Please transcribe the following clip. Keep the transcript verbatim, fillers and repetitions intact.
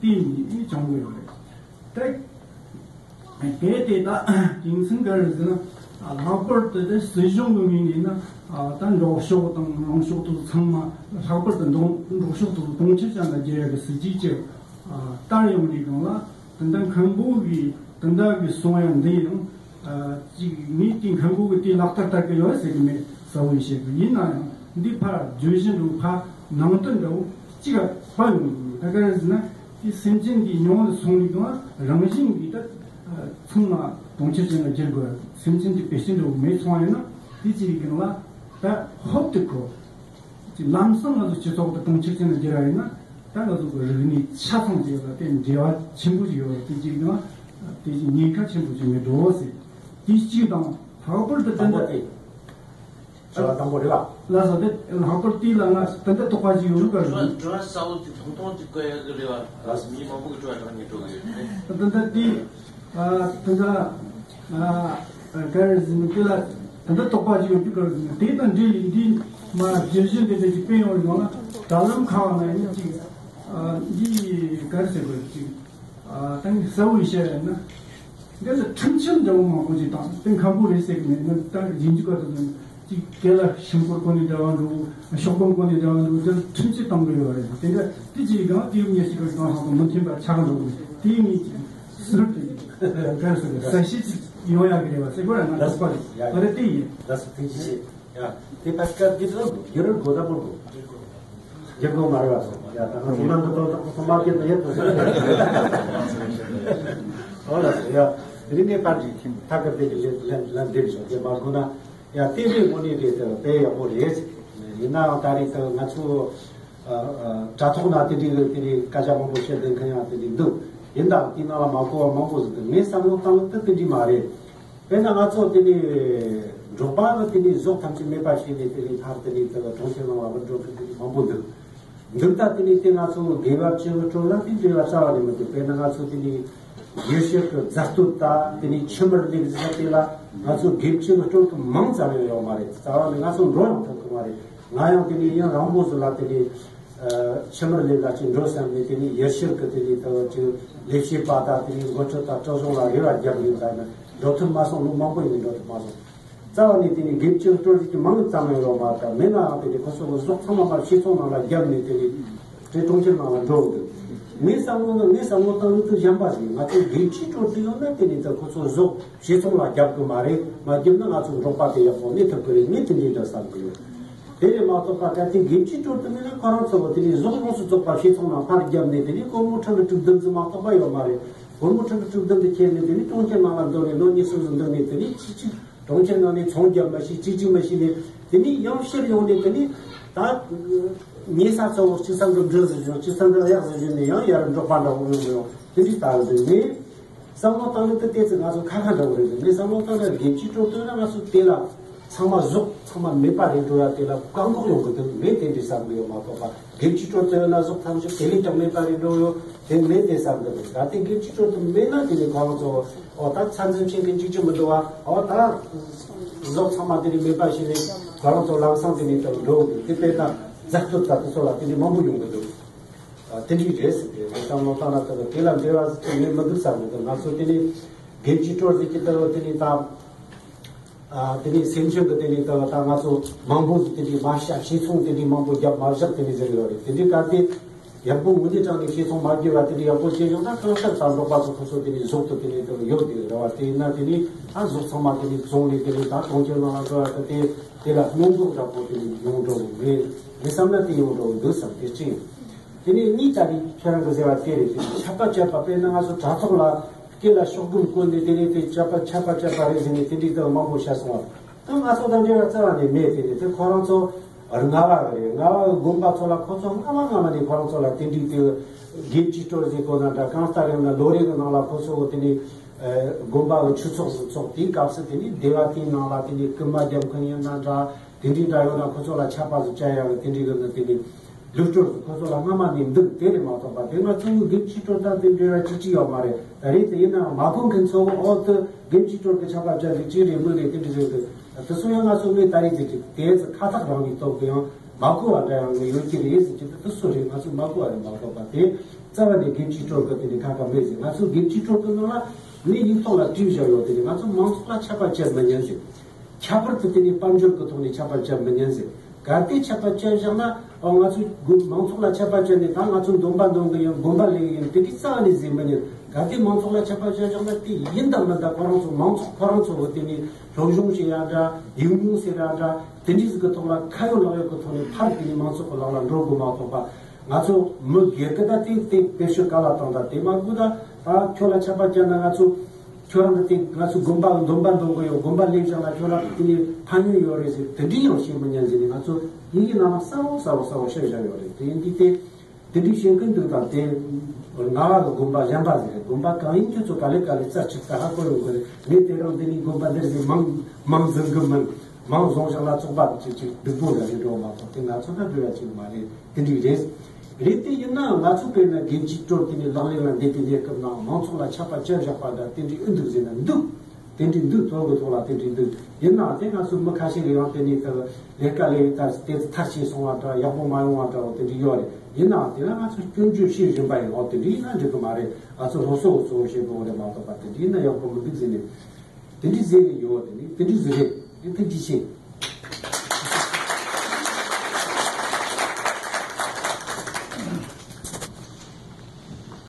དེ་ནས་བྱུང་གི་ཡོད་རེད། ད་གལ་ཏེ་ད་དེང་སང་ག་རེ་ཟེར་ན། ལྷག་པར་དུ་ད་སྲིད་གཞུང་གི་ངོས་ནས་ན། ད་འབྲོག་ཕྱོགས་དང་ནང་ཕྱོགས་དེ་ཚང་མ། ལྷག་པར་དུ་འབྲོག་འབྲོག་ཕྱོགས་དེ་གྲོང་ཁྱེར་ཅན་ལ་བསྒྱུར་ཡག་གི་སྲིད་ཇུས་ཀྱི་ཨ་དར་ཡོང་དུས་སྒང་ལ། དེ་འདྲ་མཁན་པོ་གི་དེ་འདྲ་གི་གསུང་ཡག་འདི་ཡང་ཨ་ཅིག་ངས་དེ་མཁན་པོ་གི་དེ་ལག་བསྟར་ལྟ་གི་ཡོད་ཟེར་གི་མེད། གསལ་བོ་བཤད་གི། ཡིན་ན་ཡང་འདི་ཕར་བརྗོད་གཞི་འདྲ་བོ་ཕར་ནང་དོན་འདྲ་བོ་གཅིག་ག་ཕར་ཡོང་གི་མེད། ད་ག་རེ་ཟེར་ན། དེ་སེམས་ཅན་འདི་ཉུང་ལ་སོང་ནས་སྒང་རང་བཞིན་གྱིས་ད་ཚང་མ་གྲོང་ཁྱེར་ཅན་ལ་བསྒྱུར་དགོས། སེམས་ཅན་འདི་བེད་སྤྱོད་འདྲ་བོ་མེད་སོང་ཡོད་ན། དེ་ཅིག་གི་སྒང་ལ་ད་ཧོབ་ཏེ་ཁོ་ཅིག་ལམ་སང་ང་ཚོ་སྤྱི་ཚོགས་དེ་གྲོང་ཁྱེར་ཅན་ལ་བསྒྱུར་བ་ཡིན་ན། ད་ང་ཚོ་གི་རིག་གནས་ཆ་ཚང་ཅིག་ལ་དེ་འབྲེལ་བ་ཆེན་པོ་ཞིག་ཡོད་རེད། དེ་ཅིག་ཡང་དེ་ཅིག་ཉེན་ཁ་ཆེན་པོ་ཞིག་མི་འགྲོ་ཟེར། དེ་གཅིག་དང་། ལྷག་པར་དུ་དེ་འདྲ་དེ་བྱ་བ་དང་པོ་རེད་བ། ལགས་སོ། དེ་ལྷག་པར་དེ་ལ་ང་དེ་འདྲ་དོགས་པ་ཞིག་ཡོད་རུང་ག་རེ། དྲི་བ་གསལ་བོ་དེ་ཐུང་ཐུང་ཅིག་བཀོད་ཡག་གི་རེད་བ། ལགས་སོ། མི་མང་པོ་གི་དྲི་བ་དྲངས་ནས་འགྲོ་གི་ཡོད་རེད། དེ་འདྲ་དེ། ཨ་དེ་འདྲ་ཨ་ག་རེ་ཟེར་ན། དེ་ལ་དེ་འདྲ་དོགས་པ་ཞིག་ཡོད་རྒྱུ་ག་རེ་ཟེར་ན། དེ་དང་འབྲེལ་ཡིན་དུས་མ་བརྗོད་གཞི་འདི་འདྲ་ཅིག་སྤེལ་ཡོང་རིང་ལ། དྲ་ལམ་ཁག་ནང་ཡིན་ཅིག་ཨ་འདི་ག་རེ་ཟེར་དགོས་ཅིག་ཨ་ད་ངས་གསལ་བོ་བཤད་ཡོད་ན། འདི་ལ་ཁྲིམས་ཆད་འདྲ་བོ་མང་པོ་ཅིག་བཏང་། དེ་མཁན་པོ་རེད་ཟེར་གི་མེད། ང་ད་ཡིན་རྒྱུ་ག་རེ་ཟེར་ན། ཅིག་སྐེ་ལ་ཤིང་ཕོར་གོན་ནས་འདྲ་བ་འདྲ་བོ། ཤོག་སྦག་གོན་ནས་འདྲ་བ་འདྲ་བོ། དེ་ལ་ཁྲིམས་ཆད་བཏང་གི་ཡོད་རེད། དེ་འདྲ་དེ་ཅིག་གང་དེ་ཉེས་ཆད་ག་རེ་བཏང་སོང་དང་མི་མཐུན་པ་ཆགས་འགྲོ་གི་རེད། དེ་ངས་ཅིག་སུར་དེ་ག་རེ་ཟེར་གི་གསལ་བཤད་ཅིག་ཡོང་ཡག་གི་རེད་བ་ཟེར་དགོས་ར། ང་དོགས་པ་རེད། ང་རེ་དེ་ཡིན། ལགས་སོ། ཐུགས་རྗེ་ཆེ། ཡ། དེ་ཕར་སྐབས་འདི་ཚོ་བསྒྱུར་དགོས་ད་པོ་དགོས། བསྒྱུར་དགོས་མ་རེད་བ། ཡ། ད་ང་ཚོ་ནང་དུ་ཐོག་ཐོག་ཐོག་མ་བསྒྱུར་ན་ཡག་པོ་ཟེར། ཨོ་ལགས་སོ། ཡ། དེ་རིང་ངས་ཕར་ཐག་གི་དེ་གི་ལན་ལན་འདེབས་ཤོག་དེ་མ་དགོས་ན། ཡ། དེ་རིང་དངོས་གནས་རེད། དེ་དཔེ་ཡག་པོ་རེད། ཡིན་ནའང་ད་རེས་དེ་ང་ཚོ་ཨ་ཨ་དྲ་ཐོག་ན་དེ་འདྲའི་དེ་རིང་སྐད་ཆ་མང་པོ་བཤད་མཁན་ཡང་དེ་འདྲའི་འདུག་ཡིན་ནའང་དེའི་ནང་ལ་མ་གོ་བ་མང་པོ་ཟིག་འདུག་ངས་བསམ་བློ་བཏང་ན་དེ་དེ་འདྲའི་མ་རེད། དཔེར་ན་ང་ཚོ་དེ་ནས་འབྲོག་པ་གི་དེ་ནས་ཟོག་ཐམས་ཅད་མེད་པ་བྱས་ནས། དེ་ནས་ཕར་དེ་ནས་དེ་གྲོང་ཁྱེར་ནང་ལ་མི་འགྲོ་མཁན་དེ་ནས་མང་པོ་འདུག་འདུག་ད་དེ་ནས་དེ་ང་ཚོ་དགེ་བ་བཅུ་གི་སྲོལ་ལ་དེ་འབྲེལ་བ་རྩ་བ་ནས་མི་འདུག་དཔེར་ན་ང་ཚོ་དེ་ནས་ཡུལ་ཤུལ་གི་རྫ་སྟོད་དང་དེ་ནས་ཁྱི་མིར་སླེབས་ཟེར་ས་དེ་ལ་ང་ཚོ་དགེ་བཅུ་གི་སྲོལ་གི་མིང་ཙམ་ཡང་ཡོད་མ་རེད། རྩ་བ་ནས་ང་ཚོ་འགྲོ་ཡང་ཐུབ་གི་མ་རེད། ང་ཡང་དེ་ནས་ཡུན་རིང་པོ་ཟིག་ལ་དེ་ནས། ཨ་ཁྱི་མིར་སླེབས་ལ་ཅིག་འགྲོ་བསམ་ནས། དེ་ནས་ཡུལ་ཤུལ་གི་དེ་ནས་ད་ཅིག་ལས་བྱེད་པ་དང་དེ་ནས་འགོ་ཁྲིད་དང་སྤྲོ་གཞུང་ལ་རེ་བ་རྒྱབ་ཡིན་ཙང་ན་འགྲོ་ཐུབ་མ་སོང་། ལོ་མང་པོ་ཡིན་འགྲོ་ཐུབ་མ་སོང་། རྩ་བ་ནས་དེ་ནས་དགེ་བཅུ་སྲོལ་ཟིག་གི་མིང་ཙམ་ཡང་ཡོད་མ་རེད། མེད་ནའང་དེ་ནས་ཁོ་ཚོ་གི་ཟོག་ཚང་མ་མར་བྱེ་ཚོང་ནང་ལ་བརྒྱབ་ནས་དེ་ནས་དེ་གྲོང་ཁྱེར་ནང་ལ་འགྲོ་འདུག་ངའི་བསམ་བློ་ནི། ངའི་བསམ་བློ་བཏང་ནི་དེ་གཞན་པ་ཞིག་ང་ཚོ་དགེ་བཅུའི་སྲོལ་དེ་ཡོད་ན་དེ་ནས་ད་ཁོ་ཚོ་ཟོག་བྱེ་ཚོང་ལ་རྒྱབ་གི་མ་རེད། མ་རྒྱབ་ན་ང་ཚོ་འབྲོག་པ་དེ་ཡག་པོ་གནས་ཐུབ་གི་རེད། ངས་དེ་འདྲའི་འདྲ་བསམ་གི་ཡོད། དེ་ལས་མ་གཏོགས་པ་གལ་ཏེ་དགེ་བཅུའི་སྲོལ་དུ་མེད་ན། ཁོ་རང་ཚོ་གི་དེ་ནས་ཟོག་ཡོངས་སུ་རྫོགས་པ་བྱེ་ཚོང་ནང་ཕར་བརྒྱབ་ནས། དེ་ནས་སྒོར་མོ་ཁྲི་ལ་དྲུག་བདུན་ཙམ་མ་གཏོགས་པ་ཡོད་མ་རེད། སྒོར་མོ་ཁྲི་ལ་དྲུག་བདུན་དེ་ཁྱེར་ནས་དེ་ནས་གྲོང་ཁྱེར་ནང་ལ་འགྲོ་ནས་ལོ་གཉིས་གསུམ་ཙམ་འདུག་ནས། དེ་ནས་གཅིག་གཅིག་གྲོང་ཁྱེར་ནང་ནས་ཚོང་བརྒྱབ་མ་ཤེས། གཅིག་གཅིག་མ་ཤེས་ནས། དེ་ནས་ཡང་ཕྱིར་ཡོང་ནས་དེ་ནས་ད་ཉལ་ས་ཚོ་གཅིག་ས་འགྲམ་འབྲུ་ཟིག་བཞོན། གཅིག་ས་འགྲམ་གཡག་ཟིག་བཞོན་ནས་ཡང་ཡར་འབྲོག་པ་འདྲ་བོ་ཡོང་གི་ཡོད། དེ་འདྲའི་ལྟ་བུ་འདུག་ངས་བསམ་བློ་བཏང་ནི་དེ་ཏོག་ཙམ་ང་ཚོ་ཁ་ཁ་འདྲ་བོ་རེད་འདུག་ངས་བསམ་བློ་བཏང་ན་དགེ་བཅུའི་སྲོལ་བཏོན་ན་ང་ཚོ་དེ་ལ་ཚང་མ་ཟོག་ཚང་མ་མེད་པ་རེད་འགྲོ་ཡ་དེ་ལ་བཀག་འགོག་ཡོང་གི་འདུག་ངས་དེ་འདྲའི་བསམ་གི་ཡོད་མ་གཏོགས་པ། དགེ་བཅུའི་སྲོལ་བཏོན་ན་ཟོག་ཐམས་ཅད་དེ་ལས་ཀྱང་མེད་པ་རེད་འགྲོ་ཡོད། དེ་མེད་དེ་བསམ་གི་འདུག་ད་དེ་དགེ་བཅུའི་སྲོལ་དུ་མེད་ན་དེ་ནས་ཁོ་རང་ཚོ། ཨོ་ད་ཚ་འཛིན་ཆེན་གི་གཅིག་གཅིག་མི་འདུག་བ། ཨོ་ད་ཟོག་ཚང་མ་དེ་ནས་མེད་པ་བྱས་ནས་ཁོ་རང་ཚོ་ལམ་སང་དེ་ནས་དང་འགྲོ་གི་འདུག་དེ་དཔེར་ན་རྫ་སྟོད་ད་དེ་ཚོ་ལ་དེ་ནས་མང་པོ་ཡོང་གི་འདུག་ཨ་དེ་འདྲའི་རེད་ཟེར་ཏེ། ངས་བསམ་བློ་བཏང་ན་ད་དེ་ལ་འབྲེལ་བ་ཟེར་གྱི་མེད་མི་འདུག་བསམ་གི་འདུག་ང་ཚོ་དེ་ནས་དགེ་བཅུའི་སྲོལ་ཟེར་གྱི་ད་དེ་ནས་ད། ཨ་དེ་ནས་སེམས་ཅན་གྱི་དེ་ནས་ད་ད་ང་ཚོ་མང་པོ་ཟིག་དེ་འདྲའི་མ་བྱ་བྱེ་ཚོང་དེ་འདྲའི་མང་པོ་བརྒྱབ་མ་བཞག་དེ་འདྲའི་ཟེར་ཡོད་རེད། དེ་འདྲའི་གལ་ཏེ་ཡག་པོ་དངོས་གནས་དྲང་ནས་བྱེ་ཚོང་མ་བརྒྱབ་པ་དེ་འདྲའི་ཡག་པོ་བྱས་ཡོང་ན། གང་ཤར་ད་འབྲོག་པ་ཚོ་ཁོ་ཚོ་དེ་ནས་ཟོག་ཏུ་དེ་ནས་དེ་ཡོད་དེ་རེད་བ། དེ་ཡིན་ན་དེ་ནས་ད་ཟོག་ཚང་མ་དེ་ནས་བཙོང་ནས་དེ་ནས་ད་གྲོང་ཁྱེར་ནང་ལ་འགྲོ་ཡ་དེ་དེ་ལ་སྔོན་འགོག་འདྲ་པོ་དེ་ནས་ཡོང་འགྲོ་གི་རེད། ངས་བསམ་ན་དེ་ཡོང་འགྲོ་གི་འདུག་བསམ། དེ་གཅིག་ཡིན། དེ་ནས་གཉིས་ཀ་རེད། ཁྱེད་རང་གི་ཟེར་བ་དེ་རེད། དེ་ཆད་པ་བཅད་པ་དཔེར་ན་ང་ཚོ་དྲ་ཐོག་ལ་སྐེ་ལ་ཤོག་སྒམ་བསྐོན་ནས་དེ་ནས་དེ་ཆད་པ་ཆད་པ་བཅད་པ་རེད་ཟེར་ནས་དེ་འདྲའི་དེ་མང་པོ་བཤད་སོང་བ། ད་ང་ཚོ་དང་འབྲེལ་བ་རྩ་བ་ནས་མེད། དེ་ནས་དེ་ཁོ་རང་ཚོ་རྔ་བ་གི་རེད། རྔ་བ་གི་དགོན་པ་ཚོ་ལ་ཁོ་ཚོ་སྔ་མ་སྔ་མ་ནས་ཁོ་རང་ཚོ་ལ་དེ་འདྲའི་དེ་དགེ་བཅུའི་སྲོལ་ཟེར་དགོས་ན་འདྲ། གང་ལྟར་ཡང་ན་ལོ་རེ་གི་ནང་ལ་ཁོ་ཚོ་དེ་ནས་ཨ་དགོན་པ་གི་ཆོས་ཚོགས་སུ་ཚོགས། དེའི་སྐབས་སུ་དེ་ནས་སྡེ་བ་དེའི་ནང་ལ་དེ་ནས་རྐུན་མ་རྒྱབ་མཁན་ཡིན་ན་འདྲ། དེ་འདྲའི་འདྲ་ཡོད་ན་ཁོ་ཚོ་ལ་ཆད་པ་ཟིག་བཅད་ཡ་གི་དེ་འདྲའི་གི་ནི་དེ་ནས་ལུགས་སྲོལ་ཁོ་ཚོ་ལ་སྔ་མ་ནས་འདུག་དེ་རེད་མ་གཏོགས་པ་དེ་ང་ཚོ་གི་དགེ་བཅུའི་སྲོལ་དང་དེ་འབྲེལ་བ་ཅིག་ཅིག་ཡོད་མ་རེད། ད་རེས་དེ་ཡིན་ནའང་མ་གོ་མཁན་ཚོ་ཨོ་དེ་དགེ་བཅུའི་སྲོལ་གི་ཆད་པ་བཅད་ཟིག་ཅིག་རེད། དངོས་གནས་དེ་འདྲ་རེད་འདུག་དེ་ཚོ་ཡང་ང་ཚོ་མི་ད་རེས་ཟིག་ཅིག་དེ་ཚོ་ཁ་ཐག་རིང་བའི་སྟོབས་ཀྱི་ཡང་མ་གོ་བ་འདྲ་ཡང་ཡོད་ཀྱི་རེད་ཟེར་གྱི་འདུག་དེ་ཚོ་རེད། ང་ཚོ་མ་གོ་བ་རེད་མ་གཏོགས་པ་དེ། རྩ་བ་ནས་དགེ་བཅུའི་སྲོལ་གྱི་དེ་ནི་ཁ་ཁ་མེད་ཟེར། ང་ཚོ་དགེ་བཅུའི་སྲོལ་གྱི་ནང་ལ་ནི་ཡིག་ཐོག་ལ་བྲིས་བཞག་ཡོད། དེ་ནི་ང་ཚོ་མང་ཚོགས་ལ་ཆད་པ་བཅད་མི་ཉན་ཟེར། ཁྱད་པར་དུ་དེ་ནི་དཔལ་འབྱོར་གྱི་ཐོག་ནས་ཆད་པ་བཅད་མི་ཉན་ཟེར། གལ་ཏེ་ཆད་པ་བཅད་བཞག་ན། ཨོ་ང་ཚོ་དགོན་མང་ཚོགས་ལ་ཆད་པ་བཅད་ནས་ད་ང་ཚོ་འདོན་པ་འདོན་གི་ཡིན། དགོན་པ་ལས་གི་ཡིན། དེ་འདྲའི་རྩ་བ་ནས་ཟེར་མི་ཉན། གལ་ཏེ་མང་ཚོགས་ལ་ཆད་པ་བཅད་བཞག་ན། དེ་ཡིན་དང་མིན་དང་ཁོ་རང་ཚོ་མང་ཚོགས་ཁོ་རང་ཚོ་གི་དེ་ནི་སློབ་སྦྱོང་བྱེད་ཡ་འདྲ། ཡིག་རྨོངས་སེལ་ཡ་འདྲ། དེ་འདྲའི་ཟིག་གི་ཐོག་ལ་ཁ་ཡོད་ལག་ཡོད་ཀྱི་ཐོག་ནས་ཕར་དེ་ནི་མང་ཚོགས་ཀྱི་ལག་ལ་འགྲོ་དགོས་མ་གཏོགས་པ། ང་ཚོ་མི་སྒེར་གྱི་ད་དེ་དེ་དཔེ་ཤོད་ག་ལ་བཏང་ད་དེ་མ་དགོས། ད་ད་ཁྱོད་ལ་ཆད་པ་བཅད་ན། ང་ཚོ་ཁྱོད་རང་གི་དེ་ང་ཚོ་དགོན་པ་འདོན་པ་འདོན་གི་ཡོད། དགོན་པ་ལས་བཞག་ན་ཁྱོད་རང་དེ་ནི་ཕན་ཡོན་ཡོད་རེད་ཟེར། དེ་འདྲའི་ཡང་བཤད་མི་ཉན་ཟེར་ནས་ང་ཚོ་ཡིན་གྱི་ནང་ལ་གསལ་བོ་གསལ་བོ་གསལ་བོ་བཤད་བཞག་ཡོད་རེད། དེ་ཡིན་དུས་དེ་དེ་འདྲའི་བཤད་མཁན་འདུག་ད་དེ་རྔ་བ་གི་དགོན་པ་གཞན་པ་ཟེར་རེད། དགོན་པ་གང་ཡིན་ཁྱོད་ཚོ་ག་ལེ་ག་ལེ་རྩ་ཆག་ད་ཧ་གོ་ཡོང་གི་རེད། ངས་དེ་རིང་འདི་ནས་དགོན་པ་འདིར་ཟེར་མང་མང་འཛིན་གི་མིན། མང་རྫོང་བཞག་ལ་ཚོགས་པ་ཅིག་ཅིག་སྡུག་པོ་འདྲ་ཞིག་འགྲོ་མ་གཏོགས་དེ་ང་ཚོ་ད་འགྲོ་ཡ་ཅིག་མ་རེད། དེ་འདྲ་རེད། རེད་དེ་ཡིན་ནའང་ང་ཚོ་དཔེར་ན་དགེ་བཅུའི་སྲོལ་དེ་ནི་ལག་ལེན་ལ་འདེབས་པའི་གནས་སྐབས་ནང་མང་ཚོགས་ལ་ཆད་པ་བཅད་བཞག་པ་འདྲ་དེ་འདྲ་ཨེ་འདུག་ཟེར་ན་འདུག་དེ་འདྲ་འདུག་དོན་གྱི་ཐོག་ལ་དེ་འདྲ་འདུག་ཡིན་ནའང་དེ་ང་ཚོ་མི་ཁ་ཤས་ཀྱིས་ཡང་དེ་ནས་ལས་ཀ་ལས་ད་དེ་མཐར་ཕྱིན་སོང་བ་འདྲ། ཡག་པོ་མ་ཡོང་བ་འདྲ་བོ་དེ་འདྲ་ཡོད་རེད། ཡིན་ནའང་དེ་ལ་ང་ཚོ་སྐྱོན་བརྗོད་བྱེད་བཞིན་པ་ཡིན། འོ་དེ་འདྲ་ཡིན་ན་འགྲིག་གི་མ་རེད། ང་ཚོ་སློབ་གསོ་གཙོ་བོ་བྱེད་དགོས་རེད་མ་གཏོགས་པ། དེ་འདྲ་ཡིན་ན་ཡག་པོ་མི་འདུག་ཟེར་ནས་དེ་འདྲ་ཟེར་ནས་ཡོད། དེ་ནི་དེ་འདྲ་ཟེར་རེད། དེ་དེ་འདྲ་བྱེད།